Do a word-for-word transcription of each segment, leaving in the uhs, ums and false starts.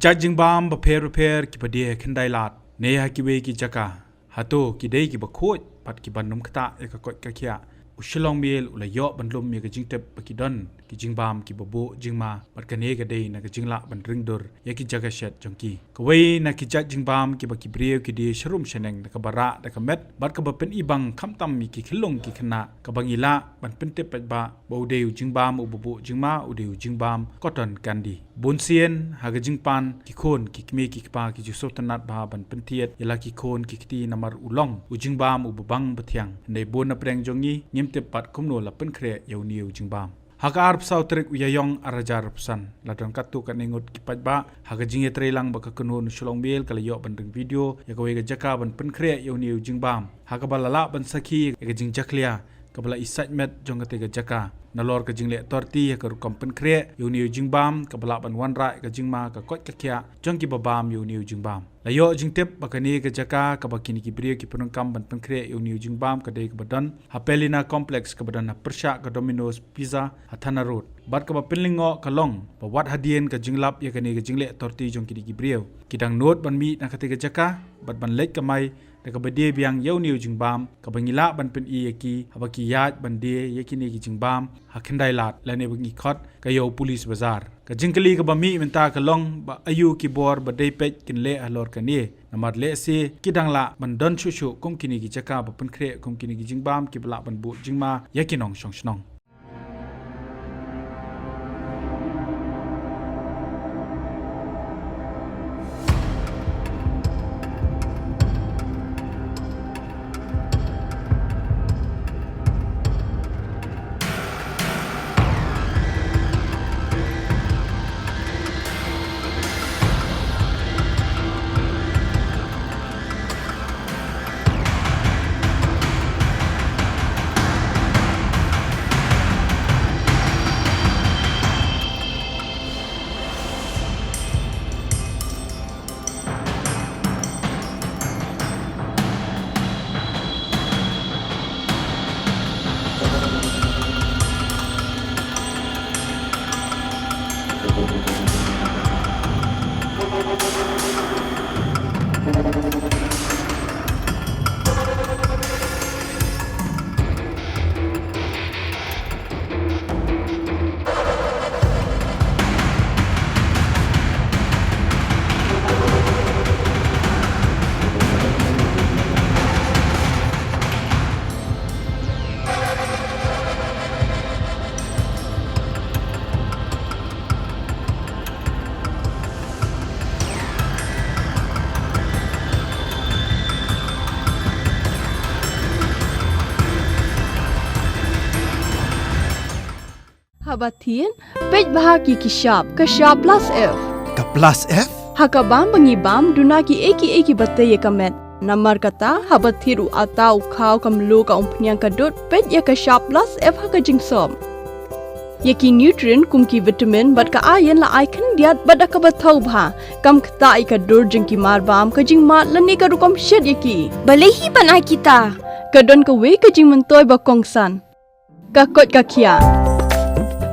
Jait jingbam bapher bapher kiba die ha khyndai lad ne ha kiwei ki jaka, hato ki dei kiba khuid bad kiba nym ktah ïa ka koit ka khiah? U Shillong Mail u la ïoh ban lum ïa ka jingtip ba ki don ki jingbam kiba buh jingma bad kane ka dei na ka jinglah ban ring dur ïa ki jaka shet jong ki. Kawei na ki jait jingbam kiba ki briew ki die sharum shaneng da kaba rah da ka met bad kaba pynibang khamtam ïa ki khyllung ki khynnah, kaba ngi lah ban pyntip paidbah ba u dei u jingbam uba buh jingma u dei u jingbam cotton candy. Bun sien ha ka jingpan ki khun ki kmie ki kpa ki ju sngewtynnat bha ban pynthied ïa la ki khun ki kti namar u long u jingbam uba bang ba thiang. Hynrei bun na pdeng jong ngi ngim tip pat kumno la pynkhreh ïa une u jingbam. Ha ka arphew saw tarik u Ïaïong arhajar arphew san, la don katto katne ngut ki paidbah ha ka jingïatreilang ba ka kynhun u Shillong Mail ka la ïoh ban ring video ïa kawei ka jaka ban pynkhreh ïa une u jingbam, ha kaba la lah ban sakhi ïa ka jingjakhlia kaba la isaitmet jong kata ka jaka. Nalor ka jingleh torti ha ka rukom pynkhreh ïa une u jingbam, kaba lah ban wanrah ïa ka jingma ka koit ka khiah jong kiba bam ïa une u jingbam. La ïoh jingtip ba kane ka jaka kaba kine ki briew ki pyndonkam ban pynkhreh ïa une u jingbam ka dei kaba don ha Pellina Complex, kaba don ha pyrshah ka Domino's Pizza ha Thana Road. Bad kaba pynlyngngoh ka long ba wat hadien ka jinglap ïa kane ka jingleh torti jong kine ki briew, ki dang nud ban mih na kata ka jaka bad ban leit kamai da kaba die biang ïa une u jingbam, kaba ngi lah ban pyni ïa ki haba ki ïaid ban die ïa kine ki jingbam ha khyndai lad lane ba ngi khot ka ïa u Police Bazar. Ka jingkylli kaba mih mynta ka long ba aïu ki bor ba dei peit kin leh halor kane, namar lehse ki dang lah ban don shuh shuh kum kine ki jaka ba pynkhreh kum kine ki jingbam kiba lah ban buh jingma ïa ki nongshong shnong. Haba thied, peit bha ki ki shap, ka shap plus F. Ka plus F? Ha ka bam ba ngi bam, duna ki ei ki ei kiba tei ïa ka met. Namar kata, haba thied u atta, u khaw, ka mluh, ka umphniang, ka dud, peit ïa ka shap plus F ha ka jingsop. Ïa ki nutrient kum ki vitamin bad ka iron la ai khyndiat bad da kaba thaw bha. Kam ktah ïa ka dur jong ki mar bam, ka jingmad lane ka rukom shet ïa ki. Balei hi ban ai kita? Ka don kawei ka jingmyntoi ba kongsan. Ka koit ka khiah.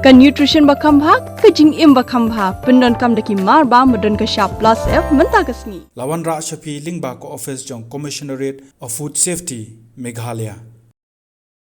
Ka nutrition ba kham bha, ka jingim ba kham bha. Pyndonkam da ki mar bam ba don ka shap plus F mynta ka sngi. La wanrah sha phi lyngba ka office jong Commissionerate of Food Safety, Meghalaya.